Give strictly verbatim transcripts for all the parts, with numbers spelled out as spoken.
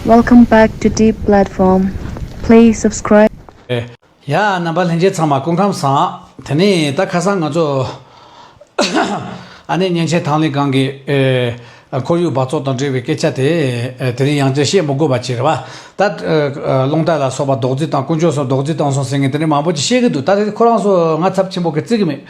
Welcome back to Deep Platform. Please subscribe. ཡ། རྣམ་པ་ལྷན་རྒྱས་ཚང་མ་སྐུ་ཁམས་བཟང་། དེ་ནས་ད་ཁ་སང་ང་ཚོ་ཨ་ནེ་གཉན་ཆེན་ཐང་ལི་སྒང་གི་ཨེ་ཁོར་ཡུག་འབག་བཙོག་དང་འབྲེལ་བའི་སྐད་ཆ་དེ་ཨེ་དེ་རིང་ཡང་བསྐྱར་བཤད་མི་དགོས་པ་བྱས་རེད་བ། ད་ཨེ་རླུང་རྟ་ལ་སོགས་པ་རྡོག་རྫིས་བཏང་། དཀོན་མཆོག་གསུམ་རྡོག་རྫིས་བཏང་སོང་ཟེར་མཁན་དེ་འདྲ་མང་པོ་ཅིག་བཤད་ཀྱི་འདུག། ད་དེ་ཁོ་རང་ཚོ་ང་ཚབས་ཆེན་པོ་གི་བརྩི་གི་མེད།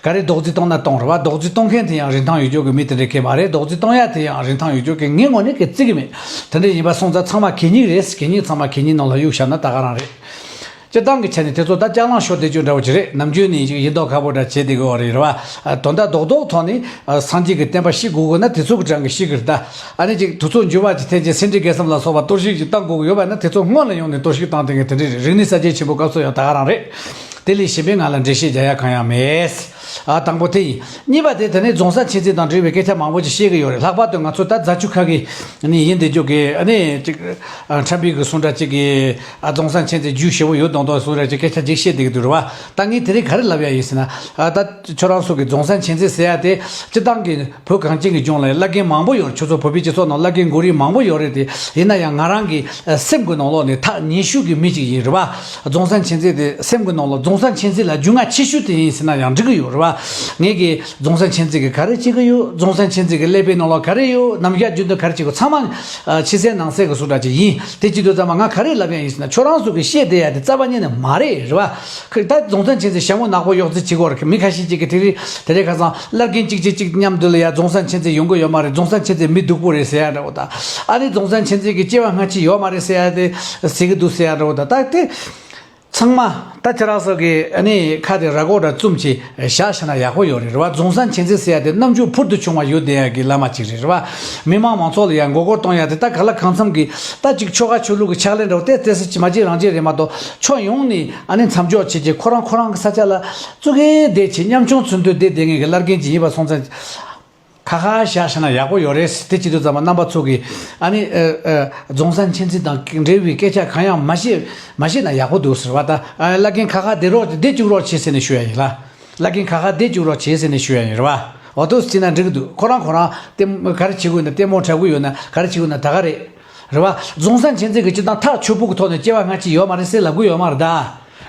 ག་རེ་རྡོག་རྫིས་གཏོང་ན་གཏོང་རེད་བ། རྡོག་རྫིས་གཏོང་མཁན་དེ་ཡང་རིན་ཐང་ཡོད་རྒྱུ་གི་མི་དེ་འདྲ་གས་མ་རེད། རྡོག་རྫིས་གཏོང་ཡ་དེ་ཡང་རིན་ཐང་ཡོད་རྒྱུ་གི་ངའི་ངོས་ནས་གས་བརྩི་གི་མེད། དེ་འདྲ་ཡིན་པ་སོང་ཙང་ཚང་མ་གད་སྙིགས་རེད། གད་སྙིགས་ཚང་མ་གད་སྙིགས་ནང་ལ་གཡུགས་བཞག་ན་ད་ག་རང་རེད། སྤྱིར་བཏང་གི་ཆ་ནས་དེ་ཚོ་ད་ལྕགས་ལམ་ཤོར་བསྡད་རྒྱུ་འདྲ་བོ་ཅིག་རེད། ནམ་རྒྱུན་ནས་ཅིག་ཡིན་མདོག་ཁ་པོ་འདྲ་བྱེད་བསྡད་གི་ཡོད་རེད་རེད་བ། དོན་དག་རྡོག་རྡོག་ཐོག་ནས་སངས་རྒྱས་ཀྱི་བསྟན་པ་ཤེས་དགོས་དགོས་ན་དེ་ཚོ་གི་གྲངས་ཀྱི་ཤེས་ཀྱི་རེད་ད། ཨ་ནི་ཅིག་དུས་ཚོད་འགྱུར་བ་ཅིག་ཐེབས་རྗེས་སེ་འབྲས་དགེ་གསུམ་ལ་སོགས་པ་གཏོར་བཤིག་ཅིག་བཏང་དགོས་ཀྱི་ཡོད་པ་ན་དེ་ཚོ་སྔོན་ལ་ཡོང་ནས་གཏོར་བཤིག་བཏང་བསྡད་མཁན་དེ་འདྲ་རེད། རིག་གནས་གསར་བརྗེ་ཆེན་པོ་སྐབས་སུ་ཡང་ད་ག་རང་རེད། དེ་ལས་གཞན་པའི་ང་ལ་འགྲེལ་བཤད་རྒྱག་ཡ་གང་ཡང་མེད། ཨ། དང་པོ་དེ་ཡིན། གཉིས་པ་དེ་དེ་ནས་རྫོང་གསར་མཁྱེན་བརྩེ་དང་འབྲེལ་བའི་སྐད་ཆ་མང་པོ་ཅིག་བཤད་ཀྱི་ཡོད་རེད། ལྷག་པར་དུ་ང་ཚོ་ད་རྫ་ཆུ་ཁ་གི་ནས་ཡིན་བསྡད་རྒྱུ་གི་ཨ་ནི་ཅིག་ཨ་ཁྲ་འབིག་གི་གསུང་འདྲ་ཅིག་གི་ཨ་རྫོང་གསར་མཁྱེན་བརྩེ་རྒྱུས་ཞེ་པོ་ཡོད་མདོག་མདོག་གསུང་འདྲ་ཅིག་སྐད་ཆ་ཅིག་བཤད་བསྡད་ཀྱི་འདུག་རེད་བ། ད་ངས་དེ་རིང་ག་རེ་ལབ་ཡ་ཡིན་ཟེར་ན། ཨ་ད་ཁྱོད་རང་ཚོ་གི་རྫོང་གསར་མཁྱེན་བརྩེ་ཟེར་ཡ་དེ་སྤྱིར་བཏང་གི་བོད་གངས་ཅན་གྱི་ལྗོངས་ལ་བླ་རྒན་མང་པོ་ཡོད་རེད། ཁྱོད་ཚོ་བོད་པའི་སྤྱི་ཚོགས་ནང་བླ་རྒན་མགོ་རིལ་མང་པོ་ཡོད་རེད་དེ། ཡིན་ན་ཡང་ང་རང་གི་ཨ་སེམས་ཀྱི་ནང་ལོགས་ནས་ཐག་ཉེ་ཤོས་ཀྱི་མི་ཅིག་ཡིན་རེད་བ། རྫོང་གསར་མཁྱེན་བརྩེ་དེ་སེམས་ཀྱི་ནང་ལོགས་རྫོང་གསར་མཁྱེན་བརྩེ་ལ་རྒྱུས་མངའ་ཆེ་ཤོས་དེ་ཡིན་ཟེར་ན་ཡང་འགྲིག་གི་ཡོད་རེད་བ། ངས་ཀྱི་རྫོང་གསར་མཁྱེན་བརྩེ་གི་ག་རེ་བྱེད་ཀྱི་ཡོད། རྫོང་གསར་མཁྱེན་བརྩེ་གི་ཀླད་པའི་ནང་ལོགས་ག་རེ་ཡོད། ནམ་རྒྱུན་རྒྱུན་དུ་ག་རེ་བྱེད་དགོས། ཚང་མ་ཨ་ཕྱི་གསལ་ནང་གསལ་གྱི་བཟོ་འདྲ་ཅིག་ཡིན། དེ་བྱེད་དུས་ཙམ་པ་ང་ག་རེ་ལབ་ཡ་ཡིན་ཟེར་ན། ཁྱོད་རང་ཚོ་གི་བཤད་བསྡད་ཡ་དེ་རྩ་བ་ཉིད་ནས་མ་རེད་རེད་བ། ཁ་ད་རྫོང་གསར་མཁྱེན་བརྩེ་ཞྭ་མོ་ནག་པོ་གཡོག་རྩིས་བྱེད་དགོས་རེད། མི་ཁ་ཤས་ཅིག་གིས་དེ་རིང་དེ་རིང་ཁ་སང་བླ་རྒན་གཅིག་གཅིག་གཅིག་མཉམ་དུ་ལ་ཡ་རྫོང་གསར་མཁྱེན་བརྩེ་ཡོང་གི་ཡོད་མ་རེད། རྫོང་གསར་མཁྱེན་བརྩེ་མི་སྡུག་པོ་རེད་ཟེར་ཡ་འདྲ་བོ་དང་། ཨ་ནི་རྫོང་གསར་མཁྱེན་བརྩེ་གི་སྐྱེ་བ་སྔ་ཕྱི་ཡོད་མ་རེད་ཟེར་ཡ་དེ་ཟེར་གི་འདུག་ཟེར་ཡ་འདྲ་བོ་དང་། ད་དེ་ཚང་མ་ད་ཁྱེད་རང་ཚོ་གི་ཨ་ནི་ཁ་དེ་ར་གོ་འདྲ་བཙུམ་བྱས་བཞག་བཞག་ན་ཡག་པོ་ཡོད་རེད་རེད་བ། རྫོང་གསར་མཁྱེན་བརྩེ་ཟེར་ཡ་དེ་རྣམ་འགྱུར་ཕུལ་དུ་བྱུང་བ་ཡོད་བསྡད་ཡ་གི་བླ་མ་ཅིག་རེད་རེད་བ། མི་མང་མང་ཚོགས་ལ་ཡང་མགོ་སྐོར་གཏོང་ཡ་དེ་ད་ག་ལ་གང་འཚམ་གི་ད་ཅིག་ཆོལ་ཁ་ཆོས་ལུགས་ཀྱི་ཕྱག་ལེན་འདྲ་བོ་ཏོག་ཙམ་ཅིག་མ་བྱེད་རང་བྱེད་རེད་མ་གཏོགས། ཕྱོགས་ཡོངས་ནས་ཨ་ནི་མཚམས་འཇོག་བྱེད་ཀྱི་ཁོ་རང་ཁོ་རང་གི་ས་ཆ་ལ་བཙུགས་གི་བསྡད་བྱས་ཉམ་ཆུང་ཚུལ་མཐུན་བསྡད་བསྡད་མཁན་གྱི་བླ་རྒན་ཅིག་ཡིན་པ་སོང་ཙང་། ཁ་ཁ་བཞག་བཞག་ན་ཡག་པོ་ཡོད་རེད། དེ་བྱེད་དུས་ཙམ་པ་རྣམ་པ་ཚོ་གིས་ཨ་ནི་ཨ་ཨ་རྫོང་གསར་མཁྱེན་བརྩེ་དང་འབྲེལ་བའི་སྐད་ཆ་གང་ཡང་མ་བཤད་མ་བཤད་ན་ཡག་པོ་འདུག་ཟེར་བ། ད་ཨ་བླ་རྒན་ཁ་ཁ་བསྡད་རོགས་བསྡད་བཅུག་རོགས་བྱེད་ཟེར་ནས་ཞུ་ཡ་ཡིན་ལ། བླ་རྒན་ཁ་ཁ་བསྡད་བཅུག་རོགས་བྱེད་ཟེར་ནས་ཞུ་ཡ་ཡིན་རེད་བ། འོ་ཐུགས་བྱས་ན་འགྲིག་གི་འདུག། ཁོ་རང་ཁོ་རང་ལྟད་མོ་ག་རེ་བྱེད་དགོས་ན་ལྟད་མོ་འཁྲབ་གི་ཡོད་ན་ག་རེ་བྱེད་དགོས་ན་ད་ག་རེད། རེད་བ། རྫོང་གསར་མཁྱེན་བརྩེ་གི་སྤྱིར་བཏང་ཐག་ཆོད་པོ་གི་ཐོག་ནས་སྐྱེ་བ་སྔ་ཕྱི་ཡོད་མ་རེད་ཟེར་ལབ་གི་ཡོད་མ་རེད་ད།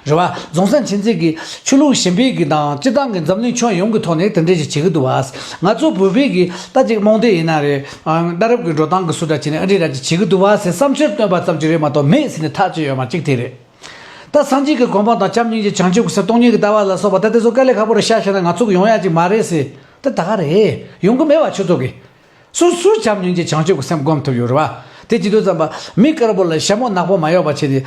རེད་བ། རྫོང་གསར་མཁྱེན་བརྩེ་གི་ཆོས་ལུགས་གཞན་པའི་གི་དང་སྤྱིར་བཏང་གི་འཛམ་གླིང་ཁྱོན་ཡོངས་ཀྱི་ཐོག་ནས་དེ་འདྲས་ཅིག་བྱེད་གི་འདུག་བ། ང་ཚོ་བོད་པའི་གི་ད་ཅིག་རྨོངས་དད་ཡིན་ན་རེད། ཨ་གནའ་རབས་ཀྱི་འགྲོ་སྟངས་ཀྱི་སུ་འདྲ་བྱས་ནས་ཨ་འདྲས་འདྲ་ཅིག་བྱེད་གི་འདུག་བ་ཟེར་བསམ་འཆར་བཏོན་པ་ཙམ་ཅིག་རེད་མ་གཏོགས་མེད་ཟེར་ནས་ཐག་ཆོད་ཡོད་མ་གཅིག་དེ་རེད། ད་སངས་རྒྱས་ཀྱི་གོ་འཕང་དང་བྱམས་སྙིང་རྗེ་བྱང་ཆུབ་ཀྱི་སེམས་སྟོང་ཉིད་ཀྱི་ལྟ་བ་ལ་སོགས་པ་ད་དེ་ཚོ་དཀའ་ལས་ཁག་པོ་རེ་བཞག་བཞག་ན་ང་ཚོ་གི་ཡོང་ཡ་ཅིག་མ་རེད་ཟེར། ད་ད་ག་རེད། ཡོང་གི་མེད་བ་ཁྱོད་ཚོ་གི། སུ་སུ་བྱམས་སྙིང་རྗེ་བྱང་ཆུབ་ཀྱི་སེམས་སྒོམ་ཐུབ་ཡོད་རེད་བ། དེ་བྱེད་དུས་ཙམ་པ་མི་དཀར་པོ་ལ་ཞྭ་མོ་ནག་པོ་མ་གཡོགས་པ་བྱས་ཏེ།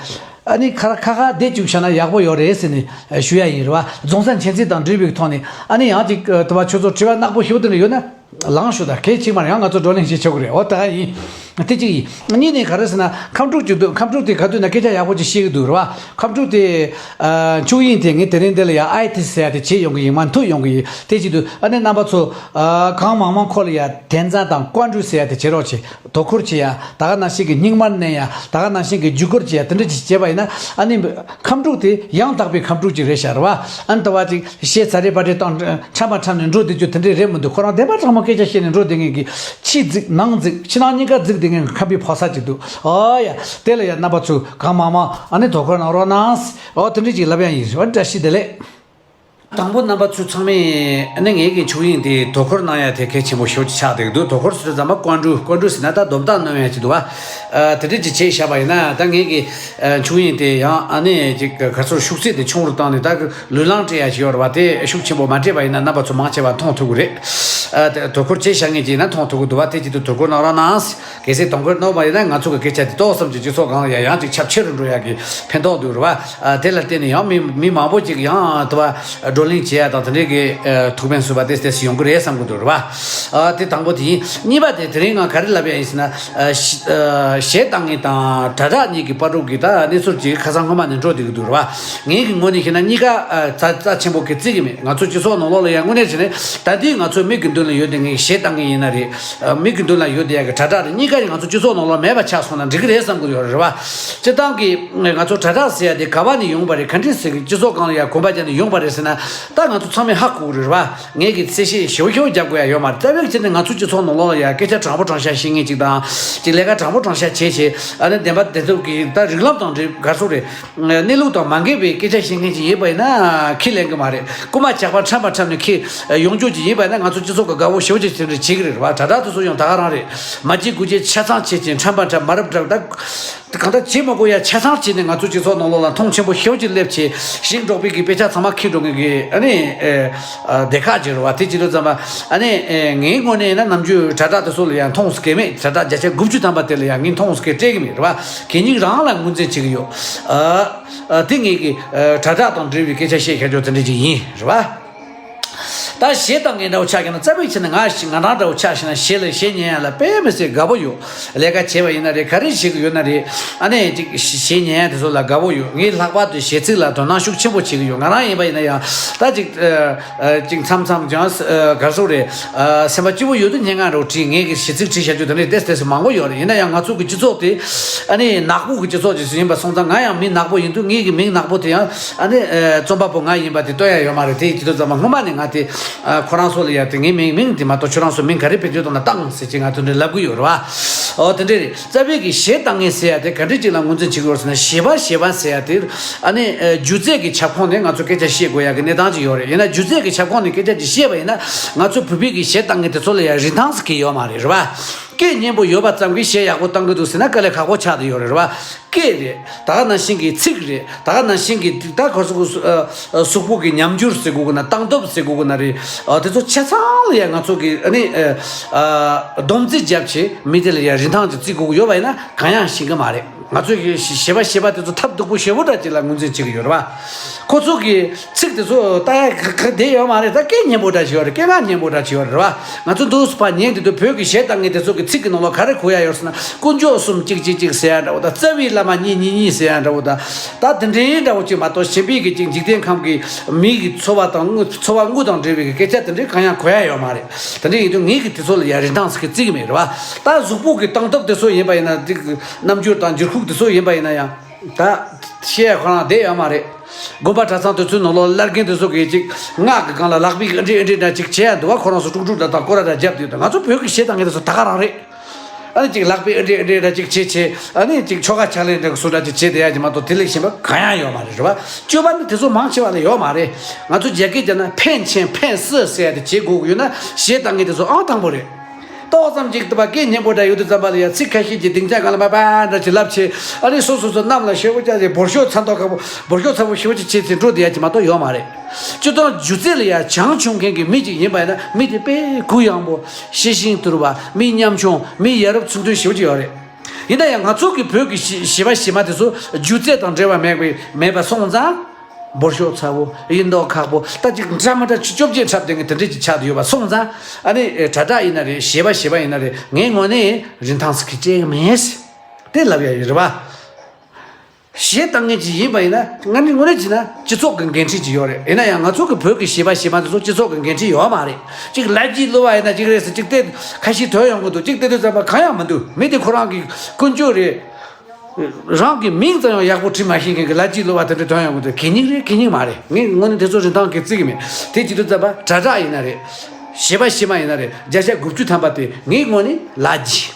ཨ་ནི་ཁ་ཁ་ཁ་བསྡད་བཅུག་བཞག་ན་ཡག་པོ་ཡོད་རེད་ཟེར་ནས་ཞུ་ཡ་ཡིན་རེད་བ། རྫོང་གསར་མཁྱེན་བརྩེ་དང་འབྲེལ་བའི་ཐོག་ནས་ཨ་ནི་ཡང་ཅིག་དེ་བ་ཁྱོད་ཚོ་དྲི་བ་ནག་པོ་ཞེ་པོ་དེ་འདྲ་ཡོད་ན་ལངས་ཤོག། ད་གལ་ཆེ་མ་རེད། ཡང་ང་ཚོ་བགྲོ་གླེང་ཞིག་བྱེད་དགོས་རེད། འོ་ད་ཡིན། དེ་གཅིག་ཡིན། གཉིས་ནས་ག་རེ་ཟེར་ན་ཁམས་ཕྲུག་ཅིག་འདུག། ཁམས་ཕྲུག་དེ་ག་དུས་ན་སྐད་ཆ་ཡག་པོ་ཅིག་བཤད་ཀྱི་འདུག་རེད་བ། ཁམས་ཕྲུག་དེ་ཨ་ཆོས་དབྱིངས་དེ་ངས་དེ་རིང་འདི་ལ་ཡ་ཨའི་ཏི་ཟེར་ཡ་དེ་བྱེད་ཡོང་གི་ཡིན། མ་མཐུད་ཡོང་གི་ཡིན། དེ་བྱེད་དུས་ཨ་ནི་རྣམ་པ་ཚོ་ཨ་གང་མང་མང་ཁོ་ལ་ཡ་དན་རྩ་དང་བཀའ་འགྲུལ་ཟེར་ཡ་དེ་བྱེད་རོགས་བྱེད། དོ་ཁུར་བྱེད་ཡ། ད་ག་ནང་བཞིན་གྱི་སྙིང་དམར་མནན་ཡ། ད་ག་ནང་བཞིན་གྱི་བརྒྱུད་སྐུར་བྱེད་ཡ། དེ་འདྲ་ཅིག་བྱས་པ་ཡིན་ན་ཨ་ནི་ཁམས་ཕྲུག་དེ་ཡང་དག་པའི་ཁམས་ཕྲུག་ཅིག་རེད་ཤག་རེད་བ། ཨ་ནི་ད་བ་ཅིག་གཞས་ཚ་རེ་པ་རེ་བཏང་འཁྲབ་མ་འཁྲབ་ནས་འགྲོ་བསྡད་རྒྱུ་དེ་འདྲས་རེད་མི་འདུག། ཁོ་རང་བདེན་པ་དྲང་མོ་སྐད་ཆ་བཤད་ནས་འགྲོ་བསྡད་མཁན་གྱི་ཕྱི་རྫིག་ནང་རྫིག་ཕྱི་ནང་གཉིས་ཀ་རྫིག་བསྡད་མཁན་གྱི་ཁམས་པའི་ཕོ་གསར་ཅིག་འདུག། ཨོ་ཡ། དེ་ལ་ཡ་རྣམ་པ་ཚོས་གང་མང་མང་ཨ་ནི་དོ་ཁུར་གནང་རོགས་གནང་། ཨོ་དེ་འདྲས་ཅིག་ལབ་ཡ་ཡིན། ཨོ་བཀྲ་ཤིས་བདེ་ལེགས། དང་པོ་རྣམ་པ་ཚོ་ཚང་མས་ཨ་ནི་ངེད་ཀྱི་ཆོས་དབྱིངས་དེ་དོ་ཁུར་གནང་ཡ་དེ་གལ་ཆེན་པོ་ཞེ་པོ་ཅིག་ཆགས་བསྡད་ཀྱི་འདུག། དོ་ཁུར་ཟེར་དུས་ཙམ་པ་བཀའ་འགྲུལ། བཀའ་འགྲུལ་ཟེར་ན་ད་རྡོབ་རྡེག་གནང་ཡ་ཅིག་འདུག་བ། ཨ་དེ་འདྲས་ཅིག་བྱས་བཞག་པ་ཡིན་ན་ད་ངེད་ཀྱི་ཨ་ཆོས་དབྱིངས་དེ་ཡང་ཨ་ནི་ཅིག་ག་ཚོད་ཤུགས་ཚད་དེ་ཆུང་རུ་བཏང་ནས་ད་ལུས་ལམ་སྤྲད་ཡ་ཅིག་ཡོད་རེད་བ། དེ་ཤུགས་ཆེན་པོ་མ་སྤྲད་པ་ཡིན་ན་རྣམ་པ་ཚོ་མང་ཆེ་བ་མཐོང་ཐུབ་ཀྱི་རེད། ཨ་དེ་དོ་ཁུར་བྱས་བཞག་མཁན་ཅིག་ཡིན་ན་མཐོང་ཐུབ་ཀྱི་འདུག་བ། དེ་ཅིག་ཏུ་དོ་ཁུར་གནང་རོགས་གནང་། གལ་སྲིད་དོ་ཁུར་གནང་བ་ཡིན་ན་ང་ཚོ་གི་སྐད་ཆ་དེ་ཏོག་ཙམ་ཅིག་སྤྱི་ཚོགས་སྒང་ལ་ཡ་ཡང་ཅིག་ཁྱབ་ཆེ་རུ་འགྲོ་ཡ་གི་ཕན་ཐོགས་འདུག་རེད་བ། ཨ་དེ་ལ་བརྟེན་ནས་ཡང་མི་མི་མང་པོ་ཅིག་ཡང་དུ་བ་བགྲོ་གླེང་བྱེད་ཡ་དང་དེ་འདྲའི་གི་ཨ་ཐུགས་ཕན་གསོས་པ་དེ་དེ་ཡོང་གི་རེད་བསམ་གི་འདུག་རེད་བ། ཨ་དེ་དང་པོ་དེ་ཡིན། གཉིས་པ་དེ་དེ་རིང་ང་ག་རེ་ལབ་ཡ་ཡིན་ཟེར་ན། ཨ་གཞས་ཨ་གཞས་བཏང་མཁན་དང་དྲ་གྲགས་གཉིས་ཀྱི་བར་དུ་གི་ད་གནས་ཚུལ་ཅིག་ཁ་སང་སྔོན་མ་ནས་འགྲོ་བསྡད་ཀྱི་འདུག་རེད་བ། ངེད་ཀྱི་ངོས་ནས་བཤད་ན་གཉིས་ཀ་ཨ་རྩ་རྩ་ཆེན་པོ་གི་བརྩི་གི་མེད། ང་ཚོ་སྤྱི་ཚོགས་ནང་ལོགས་ལ་ཡང་དངོས་གནས་བྱས་ནས་ད་ལྟའི་ང་ཚོའི་མིག་གི་མདུན་ལ་ཡོད་དེ་ངས་གཞས་བཏང་གི་ཡིན་ན་རེད། མིག་གི་མདུན་ལ་ཡོད་དེ་ཡ་གི་དྲ་གྲགས་རེད། གཉིས་ཀ་ཡང་ང་ཚོ་སྤྱི་ཚོགས་ནང་ལོགས་མེད་པ་ཆགས་སོང་ན་འགྲིག་གི་རེད་བསམ་གི་ཡོད་རེད་བ། སྤྱིར་བཏང་གི་ང་ཚོ་དྲ་གྲགས་ཟེར་ཡ་དེ་ག་བ་ནས་ཡོང་པ་རེད། ག་འདྲས་ཟེར་གི་སྤྱི་ཚོགས་སྒང་ལ་ཡ་གོམ་པ་རྒྱག་ནས་ཡོང་པ་རེད་ཟེར་ན། ད་ང་ཚོ་ཚང་མས་ཧ་གོ་གི་རེད་བ། ངས་གི་གསལ་བཤད་ཞེ་པོ་ཞེ་པོ་རྒྱབ་དགོས་ཡ་ཡོད་མ་རེད། རྩ་བའི་ཆ་ནས་ང་ཚོ་སྤྱི་ཚོགས་ནང་ལོགས་ལ་ཡ་སྐད་ཆ་དྲང་པོ་དྲང་བཞག་བཤད་མཁན་ཅིག་དང་ཅིག་ལས་ཀ་དྲང་པོ་དྲང་བཞག་ བྱས་བྱས་ཨ་ནི་བདེན་པ་བདེན་ཐུབ་ཀྱི་ད་རིགས་ལམ་དང་འབྲེལ་ག་རེ་ཟེར་དགོས་རེད། གནས་ལུགས་དང་མ་འགལ་བའི་སྐད་ཆ་བཤད་མཁན་ཅིག་ཡིན་པ་ཡིན་ན་ཁས་ལེན་གྱི་མ་རེད། རྐུན་མ་ཇག་པ་ཁྲམ་པ་ཁྲམ་ནས་ཁྱེར་ཡོང་རྒྱུ་ཅིག་ཡིན་པ་ཡིན་ན་ང་ཚོ་སྤྱི་ཚོགས་ཀྱི་དགའ་བོ་ཞེ་པོ་ཅིག་དེ་འདྲ་བྱེད་ཀྱི་རེད་བ། དྲ་གྲགས་དེ་ཚོ་ཡང་ད་ག་རང་རེད། མ་བྱེད་དགུ་བྱེད་ཆ་ཚང་བྱེད་ཅིང་ཁྲམ་པ་ཁྲམ་མ་རབས་འདྲ་ད། གང་ལྟར་བྱེད་མ་དགོས་ཡ་ཆ་ཚང་བྱས་ནས་ང་ཚོ་སྤྱི་ཚོགས་ནང་ལོགས་ལ་མཐོང་ཆེན་པོ་ཞེ་པོ་ཅིག་སླེབས་བྱས་ཞིང་འབྲོག་པའི་གི་དཔེ་ཆ་ཚང་མ་ཁྱེར་འགྲོ་མཁན་གྱི་ཨ་ནི་ཨེ་ཨ་སྡེ་ཁག་ཅིག་རེད་བ། དེ་བྱེད་དུས་ཙམ་པ་ཨ་ནི་ཨེ་ངའི་ངོས་ནས་ཡིན་ན་ནམ་རྒྱུན་དྲ་གྲགས་དེ་ཚོ་ལ་ཡང་མཐོང་ས་གི་མེད། དྲ་གྲགས་བརྒྱ་ཆ་དགུ་བཅུ་ཐམ་པ་དེ་ལ་ཡང་ངས་མཐོང་ས་གི་སྤྲད་གི་མེད་རེད་བ། གད་སྙིགས་རང་ལ་ངོས་འཛིན་བྱེད་གི་ཡོད། ཨ་ཨ་དེ་ངས་གི་ཨ་དྲ་གྲགས་དང་འབྲེལ་བའི་སྐད་ཆ་བཤད་ཁྱད་ཆོས་དེ་འདྲ་ཅིག་ཡིན་རེད་བ། ད་གཞས་བཏང་མཁན་འདྲ་བོ་ཆགས་ཀྱི་ན་རྩ་བའི་ཆ་ནས་ང་ཞིག་ང་རང་འདྲ་བོ་ཆགས་ཤེ་ན་གཞས་ལ་གཞས་ཉན་ཡ་ལ་དཔེ་མི་སྲིད་དགའ་པོ་ཡོད། ལས་ཀ་བྱས་པ་ཡིན་ན་རེད། ག་རེ་བྱེད་ཀྱི་ཡོད་ན་རེད། ཨ་ནི་ཅིག་གཞས་ཉན་ཡ་དེ་ཚོ་ལ་དགའ་པོ་ཡོད། ངའི་ལྷག་པར་དུ་གཞས་ཚིག་ལ་དོ་སྣང་ཤུགས་ཆེན་པོ་བྱེད་ཀྱི་ཡོད། ང་རང་ཡིན་པ་ཡིན་ན་ཡང་ད་ཅིག་ཨ་ཨ་ཅིག་མཚམས་མཚམས་ཀྱང་ཨ་ག་རེ་ཟེར་དགོས་རེད། ཨ་སེམས་པ་སྐྱིད་པོ་ཡོད་དུས་སྙན་ངག་འདྲ་བོ་བྲིས། ངས་གི་གཞས་ཚིག་བྲིས་བཞག་རྒྱུ་དེ་འདྲ་ཏོག་ཙམ་མང་པོ་ཡོད་རེད། ཡིན་ན་ཡང་ང་ཚོ་གི་སྤྱི་ཚོགས་དེ་ཨ་ནི་ནག་པོ་གི་སྤྱི་ཚོགས་ཅིག་ཡིན་པ་སོང་ཙང་། ང་ཡང་མི་ནག་པོ་ཡིན་དུས་ངའི་གི་མིང་ནག་པོ་དེ་ཡང་ཨ་ནི་ཨ་རྩོམ་པ་པོ་ང་ཡིན་པ་དེ་སྟོན་ཡ་ཡོད་མ་རེད། དེ་ཡི་དུས་ཙམ་པ་སྔོན་མ་ནས་ང་དེ་ཨ་ཁོ་རང་ཚོ་ལ་ཡ་དེ་ངའི་མིང་མིང་དེ་མ་གཏོགས་ཁྱོད་རང་ཚོ་མིང་ག་རེ་བེད་སྤྱོད་གཏོང་ན་བཏང་ཟེར་གྱི་ང་དེ་འདྲ་ལབ་གི་ཡོད་རེད་བ། ཨོ་དེ་འདྲ་རེད། རྩ་བའི་གི་གཞས་བཏང་མཁན་ཟེར་ཡ་དེ་ག་འདྲ་ཅིག་ལ་ངོས་འཛིན་བྱེད་ཀྱི་ཡོད་ཟེར་ན། གཞས་པ་གཞས་པ་ཟེར་ཡ་དེ་ཨ་ནི་ཨ་སྒྱུ་རྩལ་གྱི་ཁྱབ་ཁོངས་ནས་ང་ཚོ་སྐད་ཆ་བཤད་དགོས་ཡ་གི་གནས་སྟངས་ཅིག་ཡོད་རེད། ཡིན་ན་སྒྱུ་རྩལ་གྱི་ཁྱབ་ཁོངས་ནས་སྐད་ཆ་ཅིག་བཤད་པ་ཡིན་ན་ང་ཚོ་བོད་པའི་གི་གཞས་བཏང་མཁན་དེ་ཚོ་ལ་ཡ་རིན་ཐང་ཟེར་གྱི་ཡོད་མ་རེད། རེད་བ། སྐད་སྙན་པོ་ཡོད་པ་ཙམ་གྱིས་གཞས་ཡག་པོ་བཏང་གི་འདུག་ཟེར་ན་དཀའ་ལས་ཁག་པོ་ཆགས་བསྡད་ཡོད་རེད་བ། སྐད་རེད། ད་ག་ནང་བཞིན་གྱི་ཚིག་རེད། ད་ག་ནང་བཞིན་གྱི་ད་ག་སོ་གོ་གཟུགས་པོ་གི་ཉམས་འགྱུར་ཟེར་དགོས་ཀྱི་ན། སྟངས་སྟབས་ཟེར་དགོས་ཀྱི་ན་རེད། ཨ་དེ་ཚོ་ཆ་ཚང་ལ་ཡ་ང་ཚོ་གི་ཨ་ནི་ཨ་སྡོམ་རྩིས་བརྒྱབ་བྱས་མི་དེ་ལ་ཡ་རིན་ཐང་ཅིག་བརྩི་དགོས་ཀྱི་ཡོད་པ་ཡིན་ན་གང་ཡང་ཤེས་ཀྱི་མ་རེད། ང་ཚོ་གི་གཞས་པ་གཞས་པ་དེ་ཚོ་ཐབས་སྡུག་པོ་ཞེ་པོ་འདྲ་ཅིག་ལ་ངོས་འཛིན་བྱེད་ཀྱི་ཡོད་རེད་བ། ཁོ་ཚོ་གི་ཚིག་དེ་ཚོ་ལྟ་ཡ་ག་ག་བསྡད་ཡོད་མ་རེད། ད་སྐད་སྙན་པོ་འདྲ་ཞིག་ཡོད་རེད། སྐད་ངག་སྙན་པོ་འདྲ་ཞིག་ཡོད་རེད་བ། ང་ཚོ་འདུག་སེ་ཕར་ཉན་དུས་དུས་བོད་ཀྱི་གཞས་བཏང་མཁན་དེ་ཚོ་གི་ཚིག་གི་ནང་ལོགས་ག་རེ་གོ་ཡ་ཡོད་ཟེར་ན། དཀོན་མཆོག་གསུམ་གཅིག་གཅིག་གཅིག་ཟེར་ཡ་འདྲ་བོ་དང་། རྩ་བའི་བླ་མ་གཉིས་གཉིས་གཉིས་ཟེར་ཡ་འདྲ་བོ་དང་། ད་དེ་འདྲའི་འདྲ་བོ་ཅིག་མ་གཏོགས་གཞན་པའི་གི་ཅིག་འཇིག་རྟེན་ཁམས་ཀྱི་མི་གི་འཚོ་བ་དང་དངོས་འཚོ་བ་དངོས་དང་འབྲེལ་བའི་གི་སྐད་ཆ་དེ་འདྲའི་གང་ཡང་གོ་ཡ་ཡོད་མ་རེད། དེ་འདྲ་ཡིན་དུས་ངས་གི་དེ་ཚོ་ལ་ཡ་རིན་ཐང་ཟེར་གི་བརྩི་གི་མེད་རེད་བ། ད་གཟུགས་པོ་གི་སྟངས་སྟབས་དེ་ཚོ་ཡིན་པ་ཡིན་ན། ཅིག་རྣམ་འགྱུར་དང་འགྱུར་ཁུག་དེ་ཚོ་ཡིན་པ་ཡིན་ན་ཡང་། ད་བཤད་ཡ་ཁོ་རང་བསྡད་ཡོད་མ་རེད། དགོན་པ་གྲྭ་ཚང་དེ་ཚོའི་ནང་ལོགས་བླ་རྒན་དེ་ཚོ་གིས་ཅིག་སྔགས་ཀྱི་སྒང་ལ་ལག་པས་ཨ་འདྲི་ཨ་འདྲི་འདྲ་ཅིག་བྱེད་ཡ་འདུག་བ། ཁོ་རང་ཚོ་དཀྲུག་དཀྲུག་འདྲ་དང་སྐོར་ར་འདྲ་བརྒྱབ་དུས། ད་ང་ཚོ་བོད་ཀྱི་གཞས་བཏང་མཁན་དེ་ཚོ་ད་ག་རང་རེད། ཨ་ནི་ཅིག་ལག་པས་ཨ་འདྲི་ཨ་འདྲི་འདྲ་ཅིག་བྱེད་བྱེད། ཨ་ནི་ཅིག་ཆོ་ག་ཕྱག་ལེན་འདྲ་བཟོ་འདྲ་ཅིག་བྱེད་བསྡད་ཡ་ཅིག་མ་གཏོགས་དེ་ལས་གཞན་པ་གང་ཡང་ཡོད་མ་རེད། རེད་བ། སྤྱོད་པ་ནི་དེ་ཚོ་མང་ཆེ་བ་ལ་ཡོད་མ་རེད། ང་ཚོ་རྒྱ་སྐད་བརྗོད་ན་ཕན་ཆེན་ཕན་སྲིད་ཟེར་ཡ་དེ་བྱེད་དགོས་ཀྱི་ཡོད་ན་གཞས་བཏང་མཁན་དེ་ཚོ་ཨང་དང་པོ་རེད། ཏོག་ཙམ་ཅིག་ཏུ་བ་སྐད་སྙན་པོ་འདྲ་ཡོད་དུས་ཙམ་པ་ལ་ཡ་ཚིག་ཁ་ཤས་ཀྱི་སྡིངས་ཆ་སྒང་ལ་མ་པ་འདྲ་ཅིག་ལབ་བྱས། ཨ་ནི་སོ་སོ་སོ་གནམ་ལ་ཤོར་བོ་ཅག་ཅིག་འབོར་ཤོག་ཚ་མདོག་ཁ་པོ་འབོར་ཤོག་ཚ་པོ་ཤོར་བོ་ཅིག་བྱས་ཅིག་འགྲོ་བསྡད་ཡ་ཅིག་མ་གཏོགས་ཡོད་མ་རེད། སྤྱིར་བཏང་སྒྱུ་རྩལ་ལ་ཡ་བྱང་ཆུབ་མཁན་གྱི་མི་ཅིག་ཡིན་པ་ཡིན་ན་མི་དེ་དཔེ་གུ་ཡངས་པོ། ཤེས་བཞིན་དུལ་བ། མི་ཉམ་ཆུང་། མི་ཡ་རབས་ཚུལ་མཐུན་ཞེ་པོ་ཅིག་ཡོད་རེད། ཡིན་ན་ཡང་ང་ཚོ་གི་བོད་ཀྱི་གཞས་གཞས་པ་གཞས་མ་དེ་ཚོ་སྒྱུ་རྩལ་དང་འབྲེལ་བ་མེད་པའི་མེད་པ་སོང་ཙང་། འབོར་ཤོག་ཚ་བོ། ཡིན་མདོག་ཁ་པོ། ད་ཅིག་འདྲ་མི་འདྲ་ཅིག་བཅོ་བརྒྱད་འཁྲབ་བསྡད་མཁན་དེ་འདྲ་ཅིག་ཆགས་བསྡད་ཡོད་པ་སོང་ཙང་། ཨ་ནི་དྲ་གྲགས་ཡིན་ན་རེད། གཞས་པ་གཞས་པ་ཡིན་ན་རེད། ངའི་ངོས་ནས་རིན་ཐང་ཟེར་གི་སྤྲད་གི་མེད། དེ་ལབ་ཡ་ཡིན་རེད་བ། གཞས་བཏང་མཁན་ཅིག་ཡིན་པ་ཡིན་ན་ང་ནི་དངོས་གནས་བྱས་ན་སྤྱི་ཚོགས་ཀྱི་འགན་འཁྲི་ཅིག་ཡོད་རེད། ཡིན་ན་ཡང་ང་ཚོ་གི་བོད་ཀྱི་གཞས་པ་གཞས་མ་དེ་ཚོ་སྤྱི་ཚོགས་ཀྱི་འགན་འཁྲི་ཡོད་མ་རེད། ཅིག་ལ་རྒྱའི་གླུ་བ་ཡིན་ན་ཅིག་རེད་ཟེར་ཅིག་བལྟས། ཁ་ཤས་ཐོན་ཡོང་གི་འདུག་ཅིག་བལྟས་དུས་ཙམ་པ་གང་ཡང་མི་འདུག་མི་དེ་ཁོ་རང་གི་ཀུན་སྤྱོད་རེད། རང་གི་མིང་ཙམ་ཡང་ཡག་པོ་བྲིས་མ་ཤེས་མཁན་གྱི་ལ་རྒྱའི་གླུ་བ་དེ་འདྲ་ཐོན་ཡོང་གི་འདུག་གད་སྙིགས་རེད། གད་སྙིགས་མ་རེད། ངས་དངོས་གནས་དེ་ཚོ་རིན་ཐང་གི་བརྩི་གི་མེད། དེ་བྱེད་དུས་ཙམ་པ་དྲ་གྲགས་ཡིན་ན་རེད། གཞས་པ་གཞས་མ་ཡིན་ན་རེད། བརྒྱ་ཆ་དགུ་བཅུ་ཐམ་པ་དེ་ངའི་ངོས་ནས་ལ་རྒྱའི།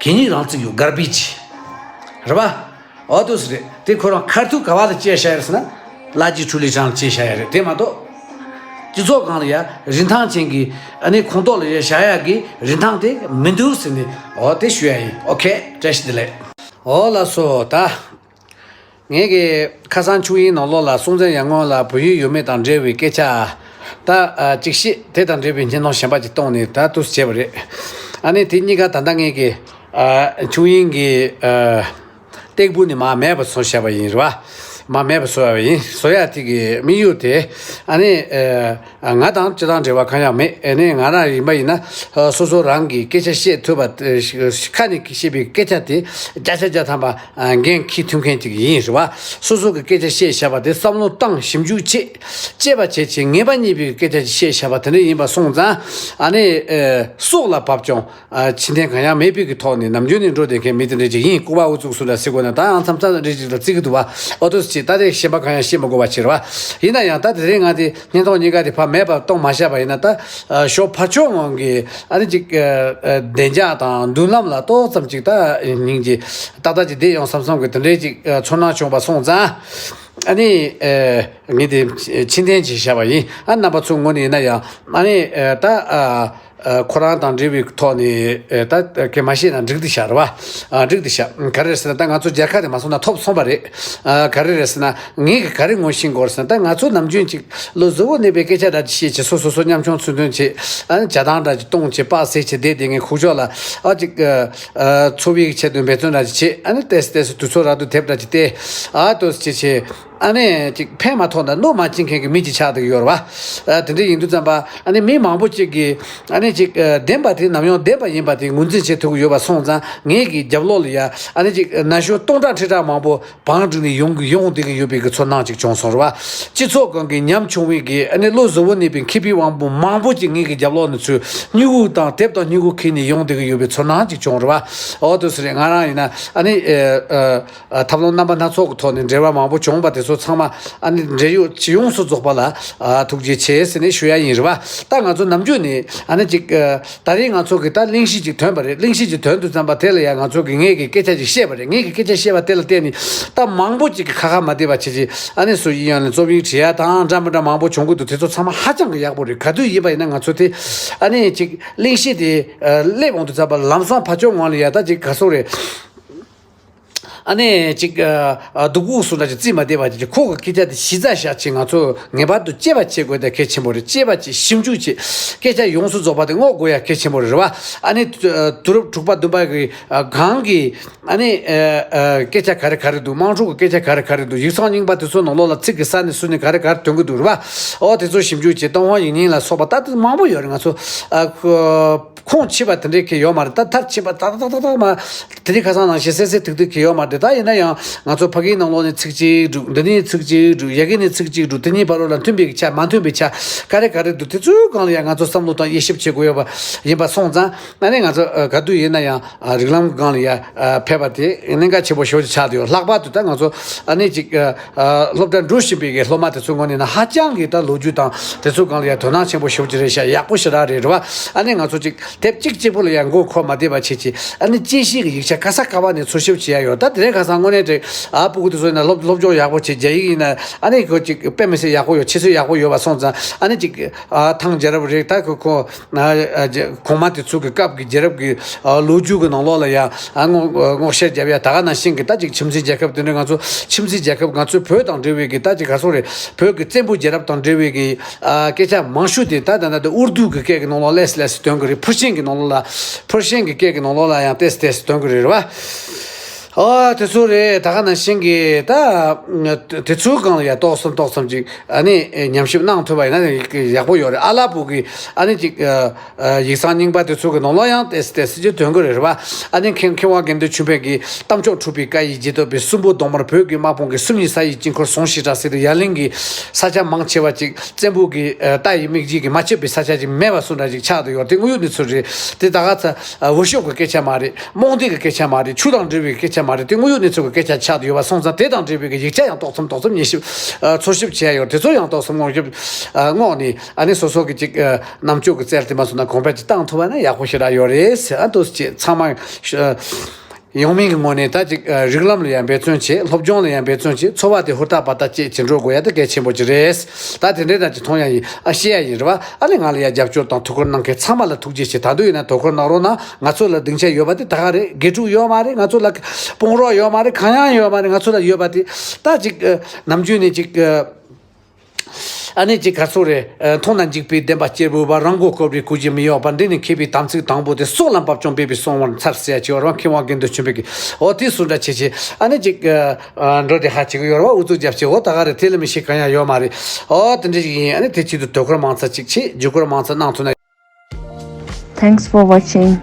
གད་སྙིགས་རང་བརྩིགས་ཡོད། གར་བེཇ། རེད་པ། ཨོ་དུ་སི་རེད། དེ་ཁོ་རང་ཁ་ཐུག་ག་བ་ལ་སྐྱེལ་བཞག་ཡོད་ཟེར་ན། ལ་རྒྱའི་ཁྲུའུ་ལི་ཀྲང་ལ་སྐྱེལ་བཞག་ཡོད་རེད། དེ་མ་གཏོགས། སྤྱི་ཚོགས་སྒང་ལ་ཡ་རིན་ཐང་ཅན་གྱི་ཨ་ནི་ཁོངས་གཏོགས་ལ་ཡ་བཞག་ཡག་གི་རིན་ཐང་དེ་མི་འདུག་ཟེར་ནས་ཨོ་དེ་ཞུ་ཡ་ཡིན། ཨོ་ཁེ། བཀྲ་ཤིས་བདེ་ལེགས། ཨོ་ལགས་སོ། ད་ངས་ཀྱི་ཁ་སང་ཆོས་དབྱིངས་ནང་ལོགས་ལ་སྲོང་བཙན་སྒམ་པོ་ལ་བོད་ཡིག་ཡོད་མེད་དང་འབྲེལ་བའི་སྐད་ཆ། ད་ཨ་ཅིག་བཤད། དེ་དང་འབྲེལ་བའི་བརྙན་ཐུང་གཞན་པ་ཅིག་གཏོང་ནས་ད་དུས་བྱས་པ་རེད། ཨ་ནི་དེ་གཉིས་ཀ་ད་ལྟ་ངས་ཀྱི་ཨ་ཆོས་དབྱིངས་ཀྱི་ཨ། སྟེགས་བུ་ནི་མར་མེད་པ་བཟོ་བཞག་པ་ཡིན་རེད་བ། མར་མེད་པ་བཟོ་བ་ཡིན། བཟོ་ཡག་དེ་གི་དམིགས་ཡུལ་དེ་ཨ་ནི་ཨ་ང་དང་སྤྱི་དང་འབྲེལ་བ་གང་ཡང་མེད། ཨ་ནི་ང་རང་ཡིན་པ་ཡིན་ན་སོ་སོ་རང་གི་སྐད་ཆ་བཤད་ཐུབ་པ། ཁ་ནས་བཤད་པའི་སྐད་ཆ་དེ་བརྒྱ་ཆ་བརྒྱ་ཐམ་པ་འགན་འཁྱེར་ཐུབ་མཁན་ཅིག་ཡིན་རེད་བ། སོ་སོ་གི་སྐད་ཆ་བཤད་བཞག་པ་དེ་བསམ་བློ་བཏང་ཞིབ་འཇུག་བྱེད། དཔྱད་པ་བྱས་བྱས་ངེས་པ་རྙེད་པའི་སྐད་ཆ་ཅིག་བཤད་བཞག་པ་དེ་འདྲ་ཡིན་པ་སོང་ཙང་། ཨ་ནི་སྲོག་ལ་བབ་ཀྱང་། ཨ་ཕྱི་འཐེན་གང་ཡང་མེད་པའི་གི་ཐོག་ནས་ནམ་རྒྱུན་ནས་འགྲོ་བསྡད་མཁན་མི་དེ་འདྲ་ཅིག་ཡིན། ལྐུགས་པ་ཨུ་ཚུགས་སུ་འདྲ་ཟེར་དགོས་ན་ད་ཡང་མཚམས་མཚམས་རེ་ཅིག་ལ་བརྩི་གི་འདུག་བ། ཨོ་ཏོ་ ཅིག་ད་དེ་གཞན་པ་གང་ཡང་བཤད་མི་དགོས་པ་བྱེད་རེད་བ། ཡིན་ན་ཡང་ད་དེ་རིང་ང་དེ་བརྙན་ཐུང་གཉིས་ཀ་དེ་ཕར་མེད་པར་གཏོང་མ་བཞག་པ་ཡིན་ན། ད་ཨ་ཞོགས་ཕར་ཕྱོགས་ངང་གི་ཨ་ནི་ཅིག་ཨ་ཨ་བདེ་འཇགས་དང་མདུན་ལམ་ལ་ཏོག་ཙམ་ཅིག་ད་སྙིང་རྗེ་ཏག་ཏག་ཅིག་བསྡད་ཡོང་བསམ་བསམ་གི་དེ་འདྲའི་ཅིག་ཨ་ཚོར་སྣང་བྱུང་བ་སོང་ཙང་། ཨ་ནི་ཨ་ངས་དེ་ཕྱིར་འཐེན་བྱས་བཞག་པ་ཡིན། ཨ་རྣམ་པ་ཚོའི་ངོས་ནས་ཡིན་ན་ཡང་ཨ་ནི་ཨ་ད་ཨ། ཨ་ཁོ་རང་དང་འབྲེལ་བའི་ཐོག་ནས་ཨ་ད་སྐད་མ་བཤད་ན་འགྲིག་དེ་ཤག་རེད་བ། ཨ་འགྲིག་དེ་ཤག་ག་རེ་རེད་ཟེར་ན་ད་ང་ཚོ་མཇལ་ཁ་དེ་མ་སོང་ན་ཐོབ་སོང་བ་རེད། ཨ་ག་རེ་རེད་ཟེར་ན་ངས་གི་ག་རེ་ངོ་ཤེས་དགོས་རེད་ཟེར་ན། ད་ང་ཚོ་ནམ་རྒྱུན་ཅིག་ལོ་གཟུ་བོ་གནས་པའི་སྐད་ཆ་འདྲ་ཅིག་བཤད་བྱས། སོ་སོ་སོ་ཉམ་ཆུང་ཚུལ་སྟོན་བྱས། ཨ་བྱ་སྟངས་འདྲ་ཅིག་གཏོང་བྱས། པགས་བཟས་བྱས་བསྡད་བསྡད་མཁན་ཁུག་ཀྱོག་ལ་ཨ་ཅིག་ཨ་ཚོ་བའི་ཆེད་དུ་འབད་བརྩོན་འདྲ་ཅིག་བྱས། ཨ་ནི་ཏོག་ཙམ་ཏོག་ཙམ་དུས་ཚོད་རག་དུས་དེབ་འདྲ་ཅིག་བལྟས། ཨ་ཏོག་ཙམ་བྱས་བྱས། ཨ་ནི་ཅིག་ཕན་མ་ཐོགས་ན་གནོད་མ་སྐྱེལ་མཁན་གྱི་མི་ཅིག་ཆགས་བསྡད་ཡོད་རེད་བ། ཨ་དེ་འདྲ་ཡིན་དུས་ཙམ་པ། ཨ་ནི་མི་མང་པོ་ཅིག་གིས་ཨ་ནི་ཅིག་ཨ་བདེན་པ་དེ་ནམ་ཡང་བདེན་པ་ཡིན་པ་དེ་ངོས་འཛིན་བྱེད་ཐུབ་ཀྱི་ཡོད་པ་སོང་ཙང་། ངེད་ཀྱི་རྒྱབ་ལོགས་ལ་ཡ་ཨ་ནི་ཅིག་ན་གཞོན་སྟོང་ཕྲག་ཁྲི་ཕྲག་མང་པོ་བང་བསྒྲིགས་ནས་ཡོང་གི་ཡོང་བསྡད་ཀྱི་ཡོད་པའི་གི་ཚོར་སྣང་ཅིག་བྱུང་སོང་རེད་བ། སྤྱི་ཚོགས་སྒང་གི་ཉམ་ཆུང་བའི་གི་ཨ་ནི་ལོ་གཟུ་བོ་གནས་པའི་མཁས་པའི་དབང་པོ་མང་པོ་ཅིག་ངེད་ཀྱི་རྒྱབ་ལོགས་ནས་ཚུར་སྨྱུ་གུ་དང་དེབ་དང་སྨྱུ་གུ་ཁྱེར་ནས་ཡོང་བསྡད་ཀྱི་ཡོད་པའི་ཚོར་སྣང་ཅིག་བྱུང་རེད་བ། འོ་དེ་སུ་རེད། ང་རང་ཡིན་ན་ཨ་ནི་ཨ་ཨ། ཨ་ཐབས་ལམ་རྣམ་པ་སྣ་ཚོགས་ཀྱི་ཐོག་ནས་འབྲེལ་བ་མང་པོ་བྱུང་བ་དེ་ཚོ་ཚང་མ་ཨ་ནི་འབྲེལ་ཡོད་ཅི་ཡོངས་སུ་རྫོགས་པ་ལ་ཨ་ཐུགས་རྗེ་ཆེ་ཟེར་ནས་ཞུ་ཡ་ཡིན་རེད་བ། ད་ང་ཚོ་ནམ་རྒྱུན་ནས་ཨ་ནི་ཅིག་ཨ་ད་རེས་ང་ཚོ་གི་ད་གླེང་གཞི་ཅིག་ཐོན་པ་རེད། གླེང་གཞི་ཅིག་ཐོན་དུས་ཙམ་པ་དེ་ལ་ཡང་ང་ཚོ་གི་ངེད་ཀྱི་སྐད་ཆ་ཅིག་བཤད་པ་རེད། ངེད་ཀྱི་སྐད་ཆ་བཤད་པ་དེ་ལ་བརྟེན་ནས་ད་མང་པོ་ཅིག་གི་ཁ་ཁ་མ་བདེ་བ་བྱེད་ཅིག་ཨ་ནི་སུ་ཡིན་ཡང་ནས་རྩོམ་ཡིག་བྲིས་ཡ་དང་འདྲ་མི་འདྲ་མང་པོ་བྱུང་གི་འདུག་དེ་ཚོ་ཚང་མ་ཧ་ཅང་གི་ཡག་པོ་རེད། ག་དུས་ཡིན་པ་ཡིན་ན་ང་ཚོ་དེ་ཨ་ནི་ཅིག་གླེང་གཞི་དེ་ཨ་སླེབས་འོང་དུས་ཙམ་པ་ལམ་སང་ཕར་ཕྱོགས་ངང་ལ་ཡ་ད་ཅིག་ག་སོག་རེད། ཨ་ནི་ཅིག་ཨ་ཨ་སྡུག་གུ་སུ་འདྲ་ཅིག་རྩིས་མ་བསྡད་པ་ཅིག་ཁོ་གི་སྐད་ཆ་དེ་གཞི་རྩ་བཞག་ཅིག་ང་ཚོ་ངེས་པར་དུ་དཔྱད་པ་བྱེད་དགོས་དེ་གལ་ཆེན་པོ་རེད། དཔྱད་པ་བྱེད། ཞིབ་འཇུག་བྱེད། སྐད་ཆ་ཡོངས་སུ་རྫོགས་པ་དེ་སྔོག་དགོས་ཡ་གལ་ཆེན་པོ་རེད་བ། ཨ་ནི་ཨ་དུས་རབས་དྲུག་པ་བདུན་པ་གི་ཨ་གང་གི་ཨ་ནི་ཨ་ཨ་སྐད་ཆ་ག་རེ་ག་རེ་འདུག་དམངས་ཁྲོད་ཀྱི་སྐད་ཆ་ག་རེ་ག་རེ་འདུག་ཡིག་ཚང་རྙིང་པ་དེ་ཚོ་ནང་ལོགས་ལ་ཚིག་གི་ས་ནས་སུ་ནས་ག་རེ་ག་རེ་ཐོན་གི་འདུག་རེད་བ། ཨོ་དེ་ཚོ་ཞིབ་འཇུག་བྱེད། ཏུན་ཧོང་ཡིག་རྙིང་ལ་སོགས་པ་ད་དེ་མང་པོ་ཡོད་རེད། ང་ཚོ་ཨ་ཁོ་ཁོངས་ཆེ་བ་དེ་འདྲའི་གི་ཡོད་མ་རེད། ད་མཐར་ཕྱིན་པ་ཏག་ཏག་ཏག་ཏག་མ་དེ་རིང་ཁ་སང་ནང་བཞིན་གསལ་གསལ་ཐིག་ཐིག་གི་ཡོད་མ་རེད། ད་ཡིན་ན་ཡང་ང་ཚོ་ཕ་གིའི་ནང་ལོགས་ནས་ཚིག་གཅིག་སྒྲུག་འདི་ནས་ཚིག་གཅིག་སྒྲུག་ཡ་གི་ནས་ཚིག་གཅིག་སྒྲུག་དེ་གཉིས་བར་ལ་མཐུན་པའི་ཆ་མ་མཐུན་པའི་ཆ་ག་རེ་ག་རེ་འདུག་དེ་ཚོའི་སྒང་ལ་ཡང་ང་ཚོ་བསམ་བློ་དང་དབྱེ་ཞིབ་བྱེད་དགོས་ཡོད་པ་ཡིན་པ་སོང་ཙང་། ཨ་ནི་ང་ཚོ་ཨ་ག་དུས་ཡིན་ན་ཡང་ཨ་རིགས་ལམ་སྒང་ལ་ཡ་ཨ་ཕེབས་པ་དེ་གནད་འགག་ཆེན་པོ་ཞེ་པོ་ཅིག་ཆགས་བསྡད་ཡོད། ལྷག་པར་དུ་ད་ང་ཚོ་ཨ་ནི་ཅིག་ཨ་ཨ་སློབ་གྲྭ་འགྲོ་བཞིན་པའི་གི་སློབ་མ་དེ་ཚོའི་ངོས་ནས་ན་ཧ་ཅང་གི་ད་ལོ་རྒྱུས་དང་དེ་ཚོའི་སྒང་ལ་ཡ་དོ་སྣང་ཆེན་པོ་ཞེ་པོ་ཅིག་རེད་ཤག་ཡག་པོ་ཞེ་དྲག་རེད་རེད་བ། ཨ་ནི་ང་ཚོ་ཅིག་དེབ་གཅིག་གཅིག་པོ་ལ་ཡང་མགོ་འཁོར་མ་བསྡད་པ་བྱེད་ཅིག་ཨ་ནི་དཔྱད་གཞི་གི་ཡིག་ཆ་ག་ས་ག་པ་ནས་འཚོལ་ཞིབ་བྱེད་ཡ་ཡོད། ད་དེ་རིང་ཁ་སང་དངོས་གནས་དྲེག་ཨ་སྤུ་གུ་དེ་ཚོ་ཡིན་ན་སློབ་སློབ་སྦྱོང་ཡག་པོ་བྱེད། རྒྱ་ཡིག་ཡིན་ན་ཨ་ནི་ཁོ་ཅིག་དཔེ་མི་སྲིད་ཡག་པོ་ཡོད། ཁྱད་ཆོས་ཡག་པོ་ཡོད་པ་སོང་ཙང་། ཨ་ནི་ཅིག་ཨ་ཐང་རྒྱལ་རབས་རིགས་ད་ཁོ་ཁོ་ཨ་ཨ་རྒྱ་གོང་མ་དེ་ཚོ་གི་སྐབས་ཀྱི་རྒྱལ་རབས་ཀྱི་ཨ་ལོ་རྒྱུས་ཀྱི་ནང་ལོགས་ལ་ཡང་ཨ་སྔོག་སྔོག་བཤེར་བརྒྱབ་ཡ། ད་ག་ནང་བཞིན་གྱི་ད་ཅིག་ཁྱིམ་མཚེས་རྒྱལ་ཁབ་དེ་འདྲ་ང་ཚོ་ཁྱིམ་མཚེས་རྒྱལ་ཁབ་ང་ཚོའི་བོད་དང་འབྲེལ་བའི་གི་ད་ཅིག་ག་སོག་རེད། བོད་ཀྱི་བཙན་པོ་རྒྱལ་རབས་དང་འབྲེལ་བའི་གི་ཨ་སྐད་ཆ་མང་ཤོས་དེ་ད་ད་ད་ད་ཨུར་དུ་གི་སྐད་ཀྱི་ནང་ལོགས་ལས་སུ་ལས་སུ་ཐོན་གི་རེད། ཕུར་ཤིང་གི་ནང་ལོགས་ལ་ཕུར་ཤིང་གི་སྐད་ཀྱི་ནང་ལོགས་ལ་ཡང་ཏོག་ཙམ་ཏོག་ཙམ་ཐོན་གི་རེད་རེད་བ། ཨོ་དེ་ཚོ་རེད། ད་ག་ནང་བཞིན་གྱི་ད་དེ་ཚོའི་སྒང་ལ་ཡ་ཏོག་ཙམ་ཏོག་ཙམ་ཅིག་ཨ་ནི་ཉམས་ཞིབ་གནང་ཐུབ་པ་ཡིན་ན་ཡག་པོ་ཡོད་རེད། ཨ་ལ་པོ་གི་ཨ་ནི་ཅིག་ཨ་ཨ་ཡིག་ཚང་རྙིང་པ་དེ་ཚོ་གི་ནང་ལོགས་ཡང་ཏོག་ཙམ་ཏོག་ཙམ་ཅིག་ཐོན་གི་རེད་རེད་བ། ཨ་ནི་མཁས་མཁས་དབང་དགེ་འདུན་ཆོས་འཕེལ་གྱིས་རྟ་མཆོག་འཁྲུགས་པའི་བཀའ་ཡི་རྗེས་ཐོབ་པའི་སྲིན་པོ་གདོང་དམར་བོད་ཀྱི་དམག་དཔུང་གིས་སུམ་གཉིས་ས་ཡི་དཀྱིལ་འཁོར་ཟུངས་ཤིག་དྲག་ཟེར་ཏེ་ཡ་གླིང་གི་ས་ཆ་མང་ཆེ་བ་ཅིག་བཙན་པོ་གི་ཨ་རྟ་ཡི་རྨིག་རྗེས་ཀྱིས་མ་ཆད་པའི་ས་ཆ་ཅིག་མེད་པ་སུ་འདྲ་ཅིག་ཆགས་བསྡད་ཡོད། དེ་དངོས་ཡོད་གནས་ཚུལ་རེད། དེ་ད་ག་ཚ་ཨ་ཝར་ཤོབ་ཀྱི་སྐད་ཆ་མ་རེད། རྨོངས་དད་ཀྱི་སྐད་ཆ་མ་རེད། ཆོས་དང་འབྲེལ་བའི་སྐད་ཆ་མ་རེད། དེ་དངོས་ཡོད་གནས་ཚུལ་གྱི་སྐད་ཆ་ཆགས་བསྡད་ཡོད་པ་སོང་ཙང་། དེ་དང་འབྲེལ་བའི་གི་ཡིག་ཆ་ཡང་ཏོག་ཙམ་ཏོག་ཙམ་ཉན་ཞིབ་ཨ་འཚོལ་ཞིབ་བྱས་ཡོད། དེ་ཚོ་ཡང་ཏོག་ཙམ་ངོ་ཤེས་ཨ་ངོག་ནས་ཨ་ནི་སོ་སོ་གི་ཅིག་ཨ་རྣམ་དཔྱོད་ཀྱི་རྩལ་དེ་མ་སོང་ན་གོང་འཕེལ་ཅིག་བཏང་ཐུབ་པ་ན་ཡག་པོ་ཞེ་དྲག་ཡོད་རེད་ཟེར། ཨ་ཏོག་ཙམ་ཅིག་ཚང་མ་ཨ་ཡོང་མིན་གྱི་ངོས་ནས་ད་ཅིག་ཨ་རིགས་ལམ་ལ་ཡང་འབད་བརྩོན་བྱེད། སློབ་སྦྱོང་ལ་ཡང་འབད་བརྩོན་བྱེད། འཚོ་བ་དེ་ཧུར་ཐག་པ་ཐག་བྱེད་ཅིག་འགྲོ་དགོས་ཡ་དེ་གལ་ཆེན་པོ་ཅིག་རེད། ད་དེ་འདྲའི་རང་ཅིག་མཐོང་ཡ་ཡིན། ཨ་བཤད་ཡ་ཡིན་རེད་བ། ཨ་ནི་ང་ལ་ཡ་རྒྱབ་སྐྱོར་དང་དོ་ཁུར་གནང་མཁན་ཚང་མ་ལ་ཐུགས་རྗེ་ཆེ། ད་དུང་ཡིན་ན་དོ་ཁུར་གནང་རོགས་གནང་། ང་ཚོ་ལ་སྡིངས་ཆ་ཡོད་པ་དེ་ད་ག་རེད། དགེ་ཕྲུག་ཡོད་མ་རེད། ང་ཚོ་ལ་དཔུང་རོགས་ཡོད་མ་རེད། གང་ཡང་ཡོད་མ་རེད། ང་ཚོ་ལ་ཡོད་པ་དེ་ད་ཅིག་ཨ་ནམ་རྒྱུན་ནས་ཅིག་ཨ་ཨ་ནི་ཅིག་ག་ཚོད་རེད། ཨ་མཐོང་ན་འཇིགས་པའི་བདེན་པ་གཅེར་བུ་པ། རང་མགོ་བསྐོར་བའི་གོ་རྒྱུ་མི་གཡོག་པ། འདི་ནི་མཁས་པའི་དམ་ཚིག་དང་པོ་སྟེ། སྲོག་ལ་འབབ་ཀྱང་སྦས་པའི་གསང་བར་འཚལ་ཟེར་ཡ་ཅིག་ཡོད་རེད་བ། མཁས་དབང་དགེ་འདུན་ཆོས་འཕེལ་གྱི། འོ་དེ་སུ་འདྲ་བྱེད་བྱེད་ཨ་ནི་ཅིག་ཨ་འགྲོ་དེ་ཧ་ཅིག་ཡོད་རེད་བ། ཨུ་ཚུགས་རྒྱབ་བྱེད། འོ་ད་ག་རེད། དེ་ལ་མི་ཤེས་གང་ཡང་ཡོད་མ་རེད། འོ་དེ་འདྲ་ཞིག་ཡིན། ཨ་ནི་དེ་ཆེད་དུ་དོ་ཁུར་མང་ཙམ་ཅིག་བྱེད། བརྒྱུད་སྐུར་མང་ཙམ་གནང་ཐུབ་ན། Thanks for watching.